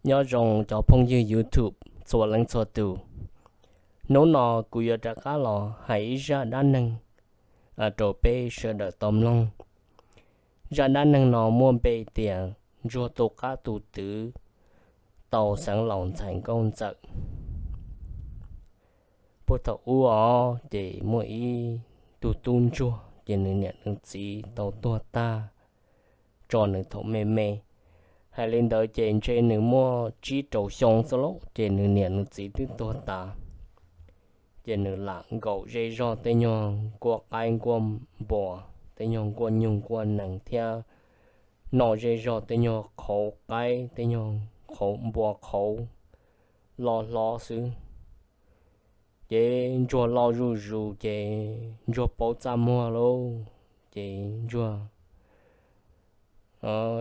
Nyob zoo cov phooj ywg YouTube txhua leej txhua tus. Hnub no kuv yuav rov qab los hais ib zaj dab neeg rau peb sawv daws tau mloog. Zaj dab neeg no muaj npe tias Ntsuag tu qab tu twv tau Xeev Laus ntxhais nkauj Ntxawm. Puag thaum ub os ces muaj ib tug tub ntsuag ces nws niam nws txiv tau tuag tag tso nws thaum me me. Hais li ntawd ces ntshe nws muaj tsib rau xyoo xwb lauj, ces nws niam nws txiv twb tuag tas. Ces nws lam nkaum zej zog tej nyuag nkuaj qaib nkuaj npua, tej nyuag nkuaj nyuj nkuaj nees thiab noj zej zog tej nyuag qhauv qaib tej nyuag qhauv npua qhauv loj hlob xwb. Ces Ntsuag loj zuj zus ces Ntsuag paub txaj muag lauj, ces Ntsuag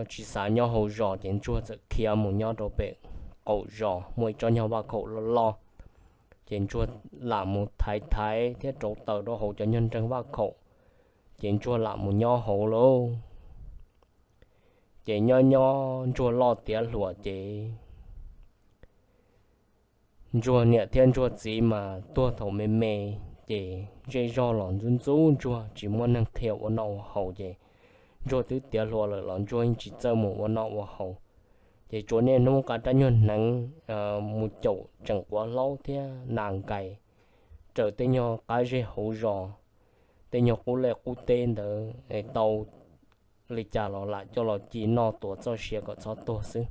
tsis xav nyob hauv zos ces Ntsuag txawm khiav mus nyob rau pem qaum zos muaj ib tsob nyuag vaj khaum loj loj. Ces Ntsuag lam mus thaiv thaiv thiab rauv taws rau hauv cov nyuag nreeg vaj khaum, ces Ntsuag lam mus nyob hauv lauj. Ces nyob nyob Ntsuag loj tiav hluas ces Ntsuag niam thiab Ntsuag txiv mas tuag thaum me me, ces zej zog los ntxub ntxub Ntsuag tsis muaj neeg qhia ua noj ua haus ces Ntsuag twb tiav hluas lawm los Ntsuag yeej tsis txawj mus ua noj ua haus. Ces tsuas niaj hnub nqa rab nyuag hneev mus caum tseem quav hlaub thiab nas nkais raws tej nyuag qab zej hauv zos, tej nyuag qub liaj qub teb ntawd tau li cas los lam coj los ci noj tuav txoj sia kom txhob tuag xwb.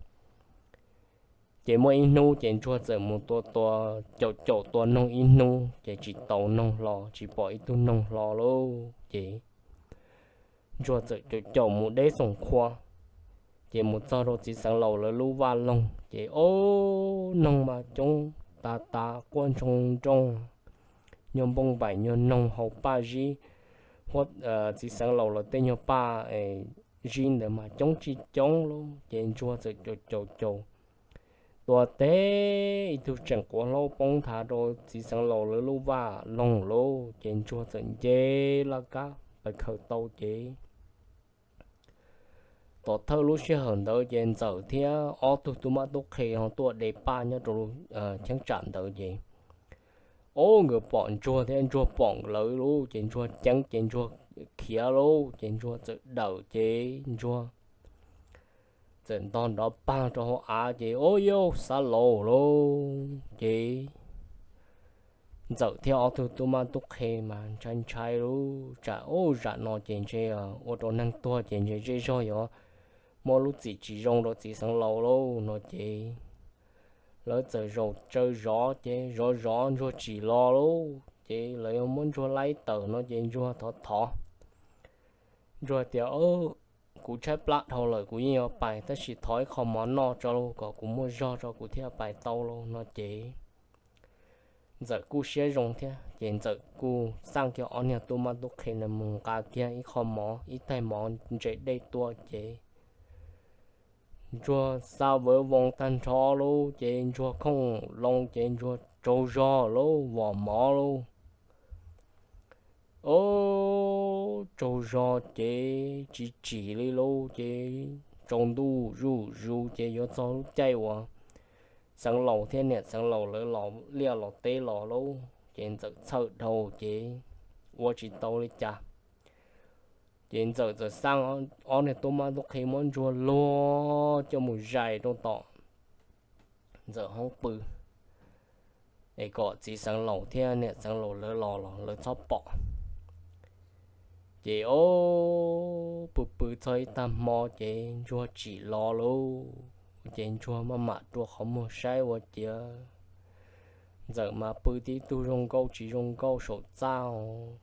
Ces muaj ib hnub ces Ntsuag txawm mus tua tua caum caum tua noog ib hnub ces tsis tau noog hlo, tsis pom ib tug noog hlo lauj. Ces Ntsuag txawm caum caum mus deb xoom qhua, ces mus txog rau txiv Xeev Laus lawv lub vaj loog ces ob noog mas coob tas tas quaj ntsoog nrooj, nyuag npoo npaim nyuag noog haus paj zib, huab txiv Xeev Laus lawv tej nyuag paj zib ntawd mas coob tsis coob lauj. Ces Ntsuag txawm caum caum caum tua teb ib tug tseem quav hlaub poob nthav rau txiv Xeev Laus lawv lub vaj loog lauj. Ces Ntsuag txawm nce laj kab pais khaws tau ces tom thawj lub sij hawm ntawd ces Ntxawm thiab ob tug tub mab tub qhe ho tuaj de paj nyob rau cheeb tsam ntawd ces ob nkawd pom Ntsuag thiab Ntsuag pom lawv lauj, ces Ntsuag ceeb ces Ntsuag khiav lauj, ces Ntsuag txawm dawm ces Ntsuag txawm ntog nrov pag rau hauv av ces ub yauj xav laus lauj. Ces Ntxawm thiab ob tug tub mab tub qhe mas ntshai ntshai lauj, tsam ub zam no ces ntshe ua rau neeg tuag ces ntshe zej zog yuav muaj lub txim tsis zoo rau txiv Xeev Laus lauj no ces lawv txawm zaum tsawv zov ces zov zov Ntsuag tsim los lauj, ces lawv yuav muab Ntsuag laib tawm no ces Ntsuag thov thov, Ntsuag tias, Kuv tshaib plab dhau lawm kuv yeej yuav pais, tab sis thov ib qho mov noj tso lauj, kom kuv muaj zog tso kuv thiaj pais tau lauj no ces Ntxawm kuj siab zoo thiab, ces Ntxawm kuj xaj kiag ob niag tub mab tub qhe na mus nqa kiag ib qho mov ib taig mov ntse dej tuaj ces Ntsuag xa vawv voos tag nrho lauj, ces Ntsuag khooj loo ces Ntsuag tsaug zog lauj, vom mov lauj. Ob, tsaug zog ces tsis tsim li lauj, ces tsaus ntuj zuj zus ces yuav txog lub caij uas Xeev Laus thiab niam Xeev Laus lawv los liaj los teb los lauj, ces Ntxawm txhawj dhau ces ua tsis tau li cas. Ces Ntxawm txawm xaj ob niag tub mab tub qhe muab Ntsuag luag coj mus zais rau tom Ntxawm hoob pw, es kom txiv Xeev Laus thiab niam Xeev Laus lawv los los lawv txhob pom. Ces ob, pw pw txog ib tag hmo ces Ntsuag tsim los lauj, ces Ntsuag maj mam rua qhov muag saib ua ciav Ntxawm mas pw tib tug zoo nkauj tsis zoo nkauj saum txaj os,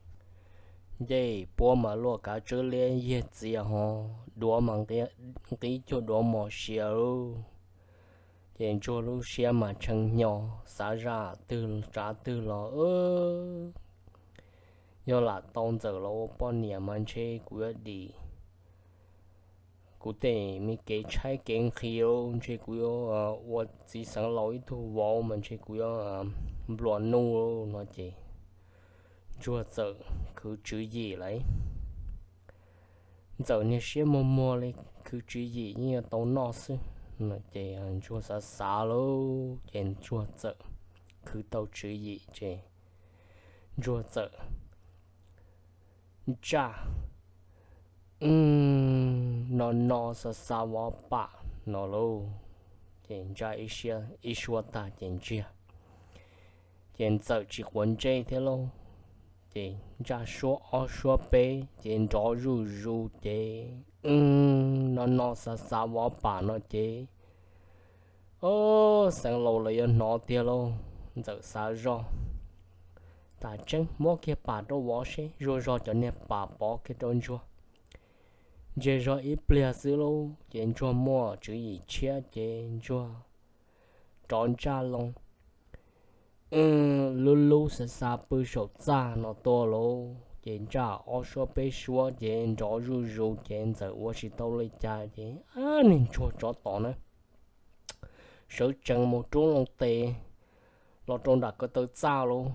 ncej puab mas luaj kav tsawb liab yiag txias ho, duav mas nqib cuag duav mos sia lauj. Ces Ntsuag lub siab mas tshee hnyo, xav zaj twg tsav twg los yog lam tau Ntxawm los ua poj niam mas ntshe kuv yuav dim kuv tej me kev tshaib kev nqhis, ntshe kuv yuav ua txiv Xeev Laus ib tug vauv mas ntshe kuv yuav nplua nuj no ces Ntsuag txawm khwv tswv yim lawm. Ntxawm niag siab muag muag li, khwv tswv yim yeej yuav tau noj xwb. Ces Ntsuag xav xav lauj, ces Ntsuag txawm khwv tau tswv yim ces Ntsuag txawm ntsaj no no xav xav vov pam no lauj. Ces ntsaj ib suab tag ces ntsiag, ces Ntxawm tsis quav ntsej thiab lauj. Ces ntsaj suab ob suab peb ces nrov zuj zus ces no no xav xav vov pam no ces, o, Xeev Laus los yuav hnov tiag lauj. Ntxawm xav zoj, tas tseeb muab kiag pam rau vov seb, zuj zog cov niag pam pov kiag rau Ntsuag. Ntsiag zog ib pliag xwb lauj ces Ntsuag muaj tswv yim tshiab ces Ntsuag rov ntsaj loo, lub lub xav xav pw saum txaj no tuaj lauj. Ces ntsaj ob suab peb suab ces nrov zuj zus ces Ntxawm ua tsis tau li cas ces, a, niag Ntsuag tsov tom na, sawv tsees mus rub loo tes los rau nram ko taw txaj lauj.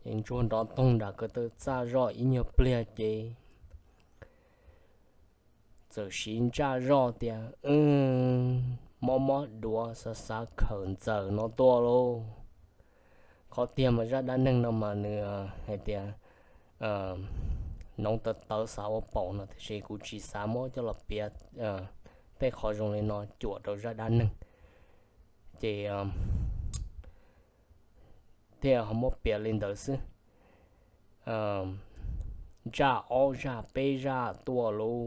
Ces Ntsuag nrov toog nram ko taw txaj zoj ib nyuag pliag ces txawm siv ntsaj zoj tias, mob mob duav xav xav khawm Ntxawm no tuaj lauj. Qhov tiag mas zaj dab neeg no mas nws hais tias noov tawv tawv xav ua paum no tiam sis kuv tsis xav muab coj los piav tej qhov zoo li no cuam rau zaj dab neeg, ces thiaj ho muab piav li ntawd xwb. Ntsaj ob zaj peb zaj tuaj lauj,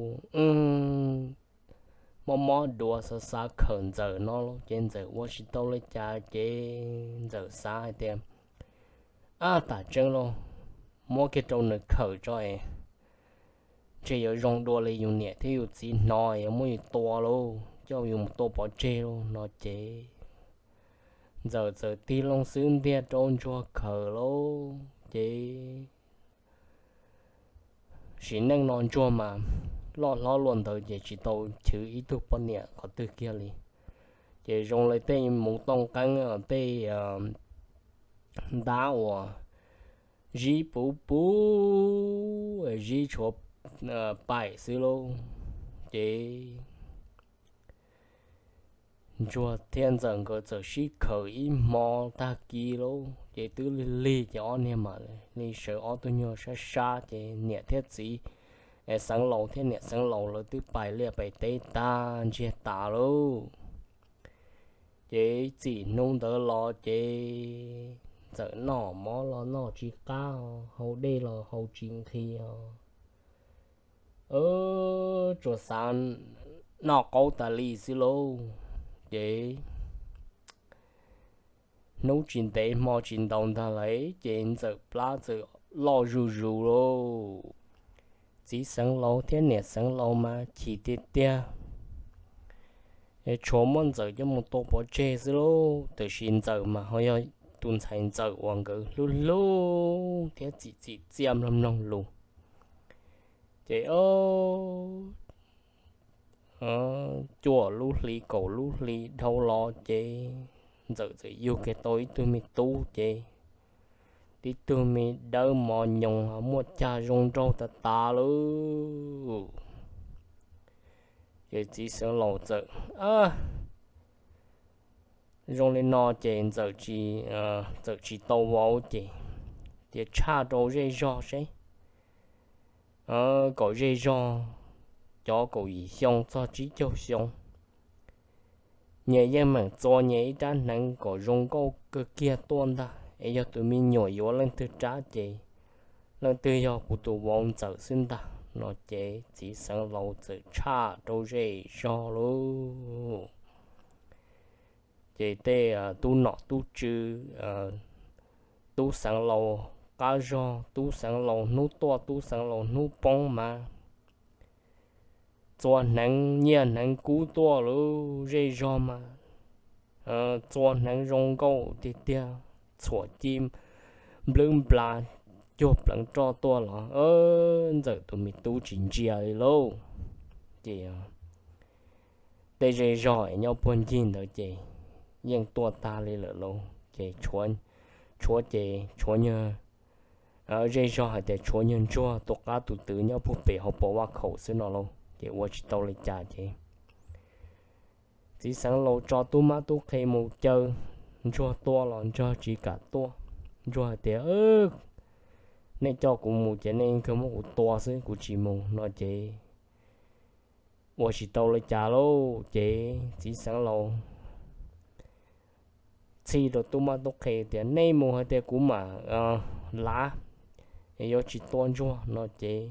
mob mob duav xav xav khawm Ntxawm no lauj, ces Ntxawm ua tsis tau li cas ces Ntxawm xav hais tias, ab, tas tseeb lauj, muab kiag rau nws khawm tso es ntshe yuav zoo dua li yus niam thiab yus txiv hnov yuav muab yus tua lauj, coj yus mus tua pov tseg lauj no ces Ntxawm txawm tig loo xwb ntiag rau Ntsuag khawm lauj. Ces sim neej no Ntsuag mas loj hlob luaj ntawd ces tsis tau chwv ib tug poj niam qhov twg kiag li. Ces zoo li tej mus tooj qeeb, tej ntab uas zib puv puv, zib tshuav paim xwb lauj. Ces Ntsuag thiab Ntxawm nkawd txawm sib khawm ib hmo tag kis lauj, ces twb lig lig ces ob niag mam li sawv ob tug nyuag sab sab ces niam thiab txiv, Xeev Laus thiab niam Xeev Laus lawv twb pais liaj pais teb tag ntsiag tas lauj. Ces txij hnub ntawd los ces Ntxawm noj mov los noj tsis qab, haus dej los haus tsis nqhis os. Tsuas xav noj qaub tas li xwb lauj. Ces hnub tsis ntev hmo tsis ntau ntag lauj ces Ntxawm plab txawm loj zuj zus lauj. Txiv Xeev Laus thiab niam Xeev Laus mas chim tiag tiag, tshuav muab Ntxawm coj mus tua pov tseg xwb lauj. Tiam sis Ntxawm mas ho yog tus ntxhais ntxawm uas nkawd hlub hlub thiab txim txim txiaj mloog mloog lus. Ces cuaj lub hli kaum lub hli dhau los ces Ntxawm txawm yug kiag tau ib tug me tub ces tib tug me dawb mos nyoos muaj cag zoo nraug tas tas lauj. Ces txiv Xeev Laus txawm, zoo li no ces Ntxawm tsis tau vauv ces tias tshaj rau zej zog seb, kom zej zog cov kaum yim xyoo txog tsib caug xyoo, nyias yeej meem txua nyias ib rab hneev kom zoo nkauj kawg kiag tuaj ntag es yog tus me nyuam yuav leej twg rab ces leej twg yog kuv tus vauv Ntxawm xwb ntag no ces txiv Xeev Laus txawm tshaj rau zej zog lauj. Ces tej tub nom tub tswv, tub Xeev Laus qab zog, tub Xeev Laus hnub tuaj tub Xeev Laus hnub poob mas txua hneev nyiaj hneev kub tuaj lauj, zej zog mas txua hneev zoo nkauj tiag tiag, txhuam ci nplwb nplas cuag pleev roj tuaj los Ntxawm tus me tub tsis ntsia li lauj. Ces tej zej zog es nyob puag ncig ntawd ces yeej tuaj tag li lawm lauj. Ces tshuav ces tshuav nyuag, zej zog hais tias tshuav nyuag Ntsuag tus qab tus twv nyob puag pem hauv paus vaj khaum xwb no lauj, ces ua tsis tau li cas ces Txiv xeev laus tso tub mab tub qhe mus caw ntsuag tua los ntsuag tsis kam tuaj. Ntsuag hais tias, nej coj kuv mus ces nej kawg muab kuv tua xwb, kuv tsis mus no ces ua tsis tau li cas lauj. Ces txiv xeev laus txhij rau tub mab tub qhe tias, nej mus hais tias kuv mam lav, yuav tsis tua ntsuag no ces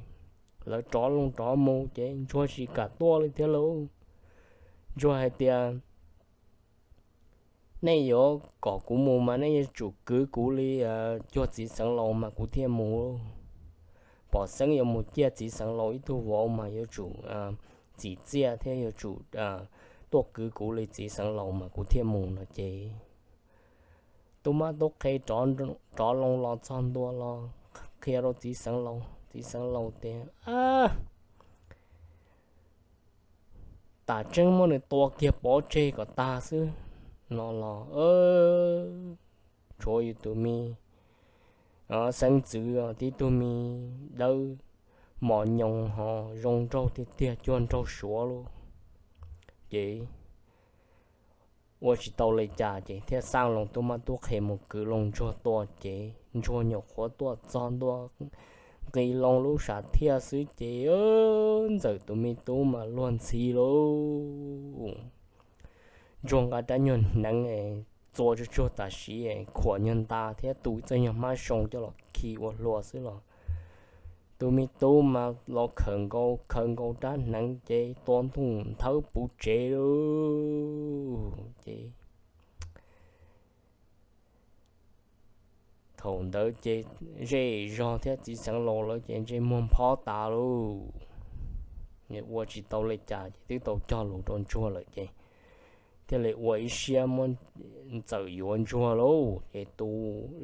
lawv rov loo rov mus ces ntsuag tsis kam tuaj li thiab lauj. Ntsuag hais tias, nej yuav kom kuv mus mas nej yuav tsum kwv kuv li cuag txiv xeev laus mas kuv thiaj mus. Pom xeeb yuav mus ciaj txiv xeev laus ib tug vauv mas yuav tsum txim txiaj thiab yuav tsum tuaj kwv kuv li txiv xeev laus mas kuv thiaj mus no ces tub mab tub qhe rov loo los txog ntua los qhia rau txiv xeev laus, txiv xeev laus tias, tam tseeb muab nws tua kiag pov tseg kom tag xwb no los tshuav yus tus me xeeb ntxwv tib tug me dawb mos nyoos ho zoo nraug tiag tiag cuag nraug suav lauj. Ces ua tsis tau li cas ces thiaj xaj loo tub mab tub qhe mus kwv loo ntsuag tua ces ntsuag nyuam qhuav tuaj txog ntua nqis loo lub sam thiaj xwb ces ntxawm tus me tub mas luag ntxhi lauj. Ntsuag nqa rab nyuag hneev txua tsuag tsuag tam sim khuam nyuag nta thiab tu txoj nyuag hmab soo coj los khi ua hlua xwb los tus me tub mas los khawm nkaus khawv nkaus rab hneev ces tua ntuj nthawb puv tsev lauj. Ces thaum ntawd ces zej zog thiab txiv xeev laus lawv ces ntsej muag nphob tas lauj. Ua tsis tau li cas ces twb tau cog lus rau ntsuag lawm ces thiaj li ua ib siab muab ntxawm yuav ntsuag lauj. Ces tu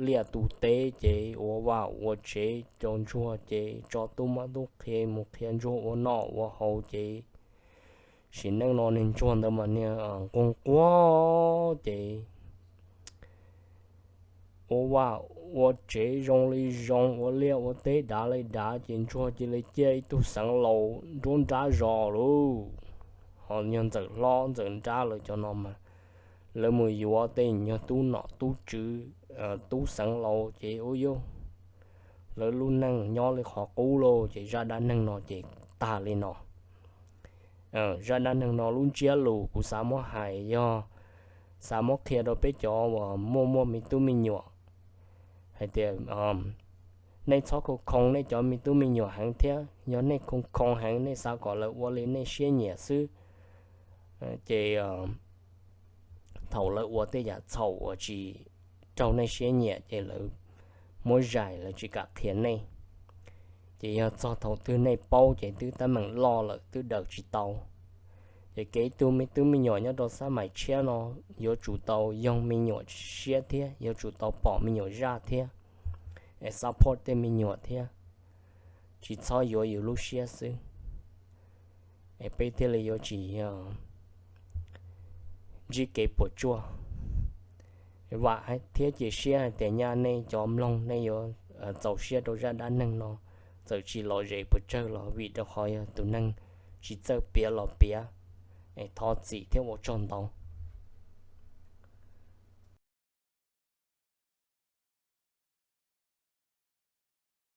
liaj tu teb ces ua vaj ua tsev rau ntsuag ces tso tub mab tub qhe mus qhia ntsuag ua noj ua haus ces sim neej no niag ntsuag ntawd mas niag nquag nquag ces ua vaj ua tsev zoo li zoo, ua liaj ua teb dav li dav ces ntsuag cia li ciaj ib tug xeev laus nruab nrab zos lauj. Ho nyuag ntxawm hlob ntxawm nrab lawv cov no mas lawv mus yuav tej nyuag tub nom tub tswv tub xeev laus ces ua yus lawv lub neej nyob li qhov qub lauj. Ces zaj dab neeg no ces tag li no. Zaj dab neeg no lub ntsiab lus kuv xav muab hais yog xav muab qhia rau peb cov uas muaj muaj me tub me nyuam hais tias nej txhob khoo khoo nej cov me tub me nyuam heev thiab, yog nej khoo khoo heev nej xav kom lawv ua li nej siab nyiam xwb ces thaum lawv ua tej yam txhaum uas tsis raug nej siab nyiam ces lawv muab zais, lawv tsis kam qhia nej. Ces yog txog thaum twg nej paub ces twb teeb meem loj lawm, twb daws tsis tau. Ces kev tu me tub me nyuam nyob rau xab maim tshiab no yuav tsum tau yoog me nyuam siab thiab yuav tsum tau pom me nyuam zaj thiab, es support tej me nyuam thiab, tsis txhob yuav yus lub siab xwb, es peb thiaj li yuav tsis ntsib kev puas tsuaj. Vam thiab cia siab hais tias nyaj nej cov mloog nej yuav txaus siab rau zaj dab neeg no, txawm tsis lom zem puas tsawg los vim rau qhov yog tus neeg tsis txawj piav los piav, es thov txim thiab ua tsaug ntau.